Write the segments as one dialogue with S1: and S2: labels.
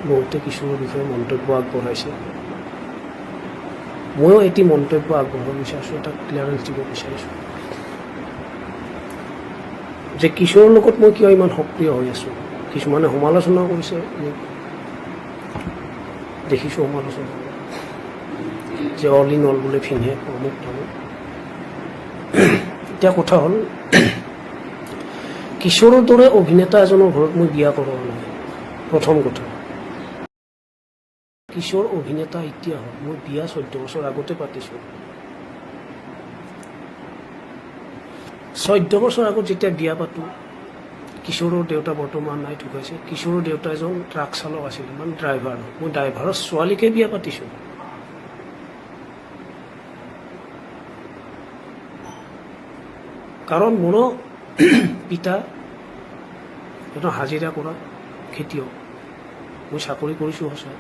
S1: বহুতে কিশোৰৰ বিষয়ে মন্তব্য আগবঢ়াইছে। ময়ো এটি মন্তব্য আগবঢ়াব বিচাৰিছোঁ, এটা ক্লিয়াৰেঞ্চ দিব বিচাৰিছোঁ যে কিশোৰৰ লগত মই কিয় ইমান সক্ৰিয় হৈ আছোঁ। কিছুমানে সমালোচনা কৰিছে মোক, দেখিছোঁ সমালোচনা যে অল ইন অল বোলে ভিনিহিয়েক, অমুক তামুক। এতিয়া কথা হ'ল, কিশোৰৰ দৰে অভিনেতা এজনৰ ঘৰত মই বিয়া কৰোৱা নাই, প্ৰথম কথা। কিশোৰ অভিনেতা এতিয়া হ'ল, মই বিয়া 14 বছৰ আগতে পাতিছোঁ। 14 বছৰ আগত যেতিয়া বিয়া পাতোঁ, কিশোৰৰ দেউতা বৰ্তমান নাই, ঢুকাইছে। কিশোৰৰ দেউতা এজন ট্ৰাক চালক আছিলে, মানে ড্ৰাইভাৰ। মই ড্ৰাইভাৰৰ ছোৱালীকে বিয়া পাতিছোঁ। কাৰণ মোৰো পিতা এজন হাজিৰা কৰা খেতিয়ক। মই চাকৰি কৰিছোঁ সঁচা।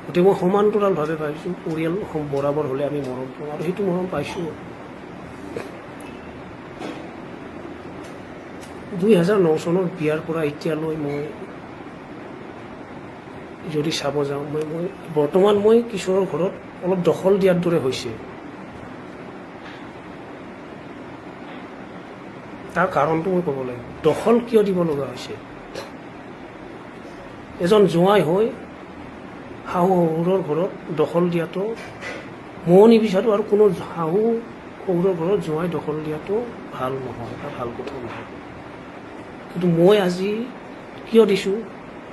S1: গতিকে মই সমান্তৰালভাৱে ভাবিছোঁ, পৰিয়াল বৰাবৰ হ'লে আমি মৰম পাওঁ আৰু সেইটো মৰম পাইছোঁ। 2009 চনৰ বিয়াৰ পৰা এতিয়ালৈ মই যদি চাব যাওঁ, মই বৰ্তমান মই কিশোৰৰ ঘৰত অলপ দখল দিয়াৰ দৰে হৈছে। তাৰ কাৰণটো মই ক'ব লাগিব, দখল কিয় দিব লগা হৈছে। এজন জোঁৱাই হৈ শাহু শহুৰৰ ঘৰত দখল দিয়াটো ময়ো নিবিচাৰোঁ আৰু কোনো শাহু শহুৰৰ ঘৰত জোঁৱাই দখল দিয়াটো ভাল নহয়, এটা ভাল কথা নহয়। কিন্তু মই আজি কিয় দিছোঁ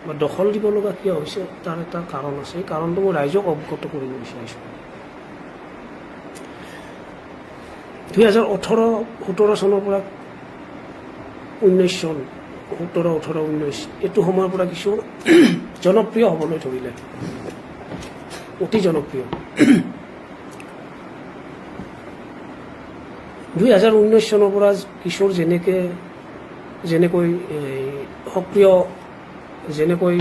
S1: বা দখল দিব লগা কিয় হৈছে, তাৰ এটা কাৰণ আছে। সেই কাৰণটো মই ৰাইজক অৱগত কৰিব বিচাৰিছোঁ। 2018-17 চনৰ পৰা, 19 চন, 17, 18, 19, এইটো সময়ৰ পৰা কিছু জনপ্ৰিয় হ'বলৈ ধৰিলে, অতি জনপ্ৰিয়। 2019 চনৰ পৰা কিশোৰ যেনেকৈ এই, সক্ৰিয়, যেনেকৈ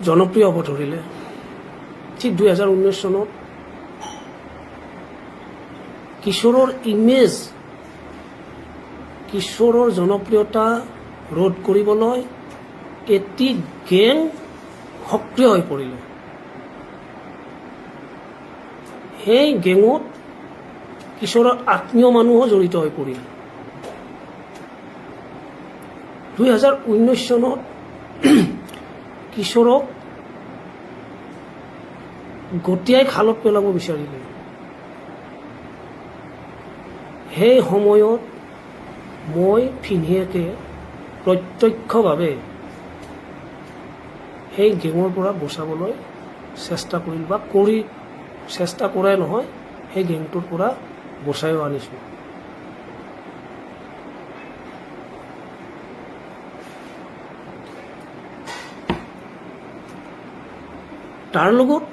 S1: জনপ্ৰিয় হ'ব ধৰিলে, ঠিক 2019 চনত কিশোৰৰ ইমেজ, কিশোৰৰ জনপ্ৰিয়তা ৰোধ কৰিবলৈ এটি গেং সক্ৰিয় হৈ পৰিলে। সেই গেঙত কিশোৰৰ আত্মীয় মানুহো জড়িত হৈ পৰিল। 2019 চনত কিশোৰক গতিয়াই খালত পেলাব বিচাৰিলে। সেই সময়ত মই ভিনিহিয়েকে প্ৰত্যক্ষভাৱে সেই গেঙৰ পৰা বচাবলৈ চেষ্টা কৰিলোঁ বা কৰি চেষ্টা কৰাই নহয়, সেই গেংটোৰ পৰা বচাইও আনিছোঁ। তাৰ লগত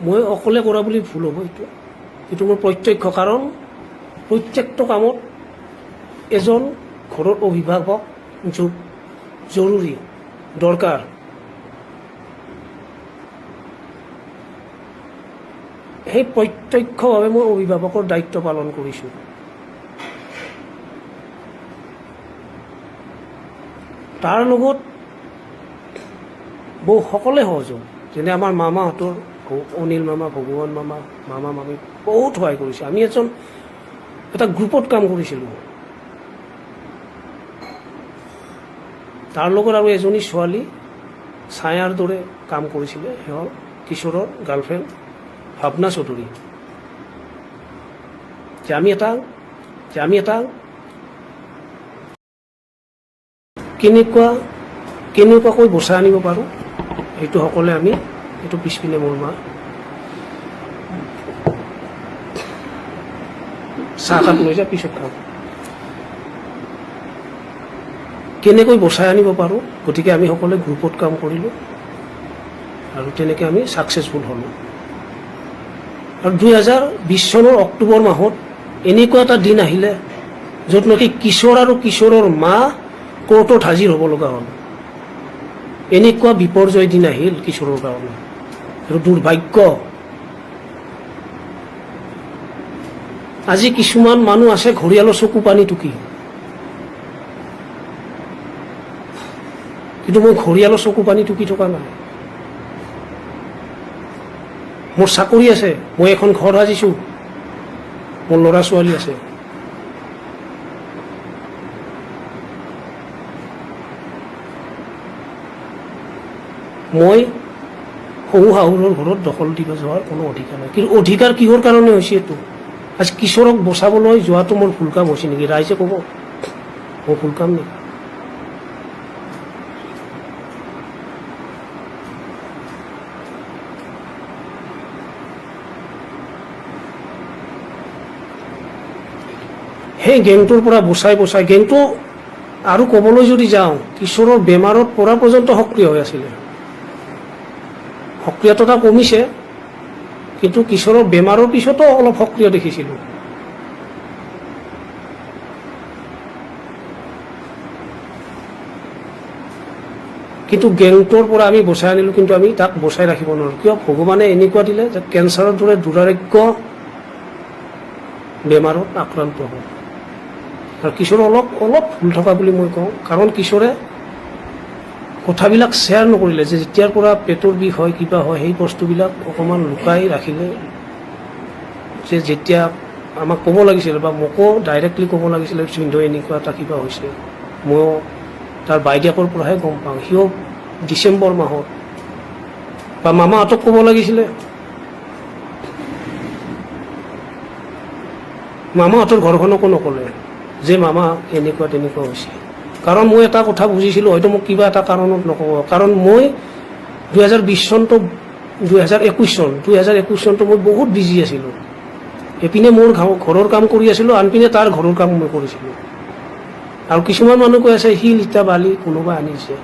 S1: মই অকলে কৰা বুলি ভুল হ'ব। এইটো মোৰ প্ৰত্যক্ষ, কাৰণ প্ৰত্যেকটো কামত এজন ঘৰৰ অভিভাৱক জৰুৰী দৰকাৰ। সেই প্ৰত্যক্ষভাৱে মই অভিভাৱকৰ দায়িত্ব পালন কৰিছোঁ। তাৰ লগত বহু সকলে সহযোগ, যেনে আমাৰ মামাহঁতৰ অনিল মামা, ভগৱান মামা, মামা মামী বহুত সহায় কৰিছে। আমি এটা গ্ৰুপত কাম কৰিছিলোঁ। তাৰ লগত আৰু এজনী ছোৱালী ছায়াৰ দৰে কাম কৰিছিলে, সেই কিশোৰৰ গাৰ্লফ্ৰেণ্ড ভাৱনা চৌধুৰী। যে আমি এটা কেনেকুৱাকৈ বচাই আনিব পাৰোঁ, সেইটো সকলোৱে আমি, এইটো পিছপিনে মোৰ মা চাহকাপ লৈ যা, পিছত খাম, কেনেকৈ বচাই আনিব পাৰোঁ। গতিকে আমি সকলোৱে গ্ৰুপত কাম কৰিলোঁ আৰু তেনেকৈ আমি ছাকচেছফুল হ'লোঁ। আৰু 2020 চনৰ অক্টোবৰ মাহত এনেকুৱা এটা দিন আহিলে, য'ত নেকি কিশোৰ আৰু কিশোৰৰ মা কোৰ্টত হাজিৰ হ'ব লগা হ'ল। এনেকুৱা বিপৰ্যয় দিন আহিল কিশোৰৰ কাৰণে। সেইটো দুৰ্ভাগ্য। আজি কিছুমান মানুহ আছে ঘৰিয়ালৰ চকু পানী টুকি। কিন্তু মই ঘৰিয়ালৰ চকু পানী টুকি থকা নাই। মোৰ চাকৰি আছে, মই এখন ঘৰ সাজিছোঁ, মোৰ ল'ৰা ছোৱালী আছে। মই শহু শাহুৰৰ ঘৰত দখল দিব যোৱাৰ কোনো অধিকাৰ নাই। কিন্তু অধিকাৰ কিহৰ কাৰণে হৈছে এইটো? আজি কিশোৰক বচাবলৈ যোৱাটো মোৰ ভুল কাম হৈছে নেকি? ৰাইজে ক'ব, মোৰ ভুল কাম নেকি? সেই গেংটোৰ পৰা বচাই বচাই গেংটো, আৰু ক'বলৈ যদি যাওঁ, কিশোৰৰ বেমাৰত পৰা পৰ্যন্ত সক্ৰিয় হৈ আছিলে। সক্ৰিয়তা কমিছে, কিন্তু কিশোৰৰ বেমাৰৰ পিছতো অলপ সক্ৰিয় দেখিছিলোঁ। কিন্তু গেংটোৰ পৰা আমি বচাই আনিলোঁ, কিন্তু আমি তাক বচাই ৰাখিব নোৱাৰোঁ। কিয়? ভগৱানে এনেকুৱা দিলে যে কেঞ্চাৰৰ দৰে দুৰাৰোগ্য বেমাৰত আক্ৰান্ত হ'ল। আৰু কিশোৰৰ অলপ অলপ ভুল থকা বুলি মই কওঁ, কাৰণ কিশোৰে কথাবিলাক শ্বেয়াৰ নকৰিলে যে যেতিয়াৰ পৰা পেটৰ বিষ হয়, কিবা হয়, সেই বস্তুবিলাক অকণমান লুকাই ৰাখিলে, যে যেতিয়া আমাক ক'ব লাগিছিলে বা মোকো ডাইৰেক্টলি ক'ব লাগিছিলে, ভিনদেউ এনেকুৱা এটা কিবা হৈছে। ময়ো তাৰ বাইদেকৰ পৰাহে গম পাওঁ, সিও ডিচেম্বৰ মাহত, বা মামাহঁতক ক'ব লাগিছিলে। মামাহঁতৰ ঘৰখনকো নক'লে যে মামা এনেকুৱা তেনেকুৱা হৈছে। কাৰণ মই এটা কথা বুজিছিলোঁ, হয়তো মোক কিবা এটা কাৰণত নক'ব। কাৰণ মই 2020 চনটো, 2021 চন, 2021 চনটো মই বহুত বিজি আছিলোঁ। এপিনে মোৰ ঘৰৰ কাম কৰি আছিলোঁ, আনপিনে তাৰ ঘৰৰ কাম মই কৰিছিলোঁ। আৰু কিছুমান মানুহ কৈ আছে শিল ইটা বালি কোনোবা আনিছে,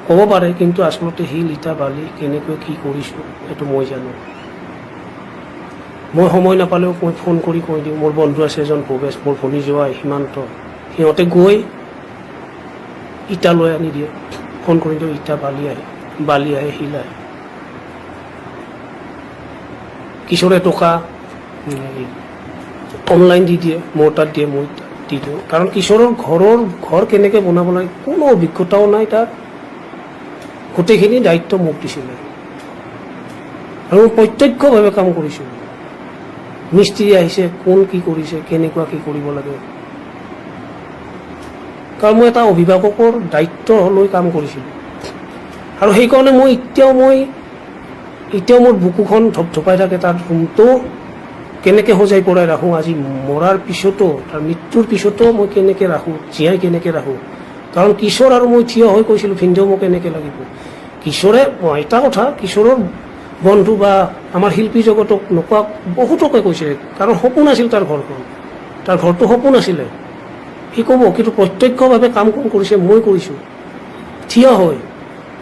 S1: ক'ব পাৰে, কিন্তু আচলতে শিল ইটা বালি কেনেকৈ কি কৰিছোঁ সেইটো মই জানো। মই সময় নাপালেও মই ফোন কৰি কৈ দিওঁ। মোৰ বন্ধু আছে এজন ভৱেশ, মোৰ ভনী জোৱাই সীমান্ত, সিহঁতে গৈ ইটা লৈ আনি দিয়ে। ফোন কৰি দিওঁ, ইটা বালি আহে, বালি আহে, শিল আহে। কিশোৰে টকা অনলাইন দি দিয়ে, মোৰ তাত দিয়ে, মই দি দিওঁ। কাৰণ কিশোৰৰ ঘৰ কেনেকৈ বনাব লাগে কোনো অভিজ্ঞতাও নাই তাৰ, গোটেইখিনি দায়িত্ব মোক দিছিলে আৰু মই প্ৰত্যক্ষভাৱে কাম কৰিছোঁ। মিস্ত্ৰী আহিছে, কোন কি কৰিছে, কেনেকুৱা কি কৰিব লাগে, কাৰণ মই এটা অভিভাৱকৰ দায়িত্ব লৈ কাম কৰিছিলোঁ। আৰু সেইকাৰণে মই এতিয়াও মোৰ বুকুখন ধপধপাই থাকে, তাৰ ৰুমটো কেনেকৈ সজাই পৰাই ৰাখোঁ। আজি মৰাৰ পিছতো, তাৰ মৃত্যুৰ পিছতো মই কেনেকৈ ৰাখোঁ, জীয়াই কেনেকৈ ৰাখোঁ। কাৰণ কিশোৰ আৰু মই থিয় হৈ কৈছিলোঁ, ভিনদেউ মোক কেনেকৈ লাগিব। কিশোৰে, এটা কথা, কিশোৰৰ বন্ধু বা আমাৰ শিল্পী জগতক নোকোৱা বহুতকে কৈছে, কাৰণ সপোন আছিল তাৰ ঘৰখন, তাৰ ঘৰটো সপোন আছিলে। সি ক'ব, কিন্তু প্ৰত্যক্ষভাৱে কাম কোন কৰিছে? মই কৰিছোঁ থিয় হৈ।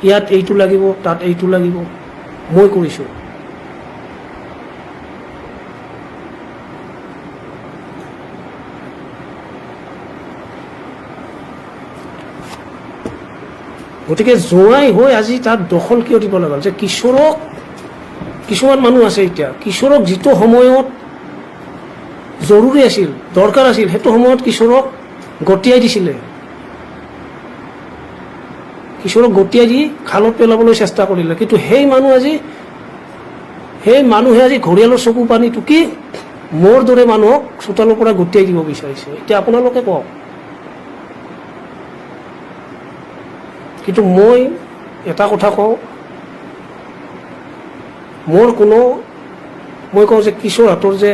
S1: ইয়াত এইটো লাগিব, তাত এইটো লাগিব, মই কৰিছোঁ। গতিকে জোঁৱাই হৈ আজি তাত দখল কিয় দিব লগা হ'ল? যে কিশোৰক, কিছুমান মানুহ আছে এতিয়া, কিশোৰক যিটো সময়ত জৰুৰী আছিল, দৰকাৰ আছিল, সেইটো সময়ত কিশোৰক গতিয়াই দিছিলে। কিশোৰক গতিয়াই দি খালত পেলাবলৈ চেষ্টা কৰিলে। কিন্তু সেই মানুহে আজি ঘৰিয়ালৰ চকু পানী টুকি মোৰ দৰে মানুহক চোতালৰ পৰা গতিয়াই দিব বিচাৰিছে। এতিয়া আপোনালোকে কওক। কিন্তু মই এটা কথা কওঁ, মোৰ কোনো, মই কওঁ যে কিশোৰ হাতৰ যে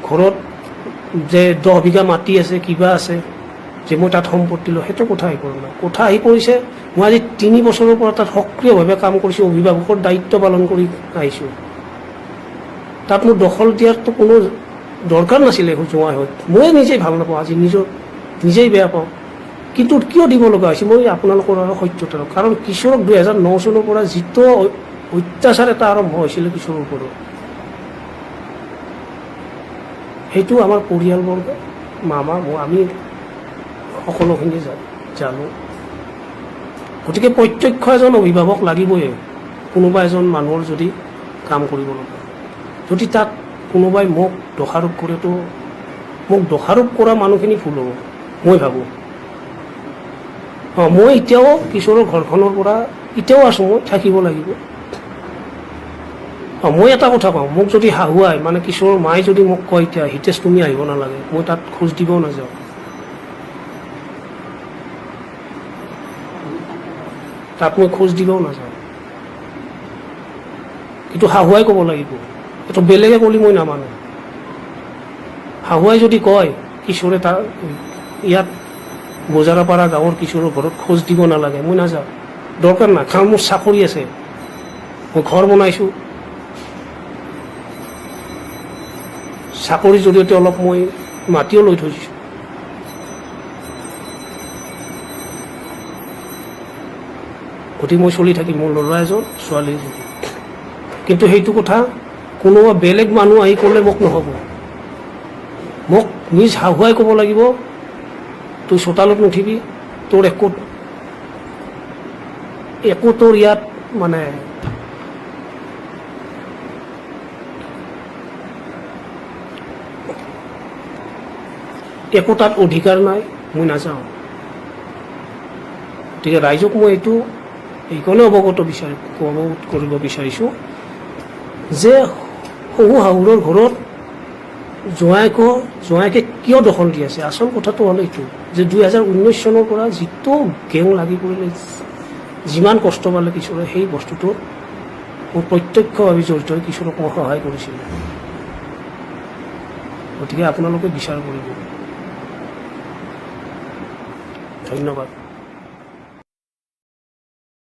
S1: ঘৰত যে 10 বিঘা মাটি আছে, কিবা আছে, যে মই তাত সম্পত্তি লওঁ, সেইটো কথা আহি পৰা নাই। কথা আহি পৰিছে, মই আজি 3 বছৰৰ পৰা তাত সক্ৰিয়ভাৱে কাম কৰিছোঁ, অভিভাৱকৰ দায়িত্ব পালন কৰি আহিছোঁ। তাত মোৰ দখল দিয়াৰতো কোনো দৰকাৰ নাছিলে জোঁৱাই হৈ। ময়ে নিজেই ভাল নাপাওঁ, আজি নিজেই বেয়া পাওঁ। কিন্তু কিয় দিব লগা হৈছে, মই আপোনালোকৰ আৰু সত্যতা, কাৰণ কিশোৰক 2009 চনৰ পৰা যিটো অত্যাচাৰ এটা আৰম্ভ হৈছিলে কিশোৰৰ ওপৰত, সেইটো আমাৰ পৰিয়ালবৰ্গ, মামা, মই, আমি সকলোখিনি জানো। গতিকে প্ৰত্যক্ষ এজন অভিভাৱক লাগিবই কোনোবা এজন মানুহৰ যদি কাম কৰিব লগা। যদি তাত কোনোবাই মোক দোষাৰোপ কৰেতো মোক দোষাৰোপ কৰা মানুহখিনি ভুল হ'ব, মই ভাবোঁ। অঁ, মই এতিয়াও কিশোৰৰ ঘৰখনৰ পৰা এতিয়াও আছোঁ, মই থাকিব লাগিব। অঁ, মই এটা কথা কওঁ, মোক যদি হাহুৱাই, মানে কিশোৰৰ মায়ে যদি মোক কয় এতিয়া হিতেশ তুমি আহিব নালাগে, মই তাত খোজ দিবও নাযাওঁ। তাত মই খোজ দিবও নাযাওঁ। কিন্তু হাহুৱাই ক'ব লাগিব, এইটো বেলেগে ক'লে মই নামানো। হাহুৱাই যদি কয় কিশোৰে তাৰ ইয়াত বজাৰপাৰা গাঁৱৰ কিশোৰৰ ঘৰত খোজ দিব নালাগে, মই নাযাওঁ, দৰকাৰ নাই। কাৰণ মোৰ চাকৰি আছে, মই ঘৰ বনাইছোঁ, চাকৰিৰ জৰিয়তে অলপ মই মাটিও লৈ থৈছোঁ। গতিকে মই চলি থাকিম, মোৰ ল'ৰা এজন, ছোৱালী এজনী। কিন্তু সেইটো কথা কোনোবা বেলেগ মানুহ আহি ক'লে মোক নহ'ব, মোক নিজ হাহুৱাই ক'ব লাগিব, তুই চোতালত নুঠিবি, তোৰ একো একো তোৰ ইয়াত মানে একো তাত অধিকাৰ নাই, মই নাযাওঁ। গতিকে ৰাইজক মই এইটো এইকাৰণে অৱগত কৰিব বিচাৰিছোঁ যে শহু শাহুৰৰ ঘৰত জোঁৱায়েকে কিয় দখল দি আছে। আচল কথাটো হ'ল এইটো যে 2019 চনৰ পৰা যিটো গেং লাগি পৰিলে, যিমান কষ্ট পালে কিশোৰে, সেই বস্তুটোত মই প্ৰত্যক্ষভাৱে জড়িত হৈ কিশোৰক মই সহায় কৰিছিলোঁ। গতিকে আপোনালোকে বিচাৰ কৰিব। ধন্যবাদ।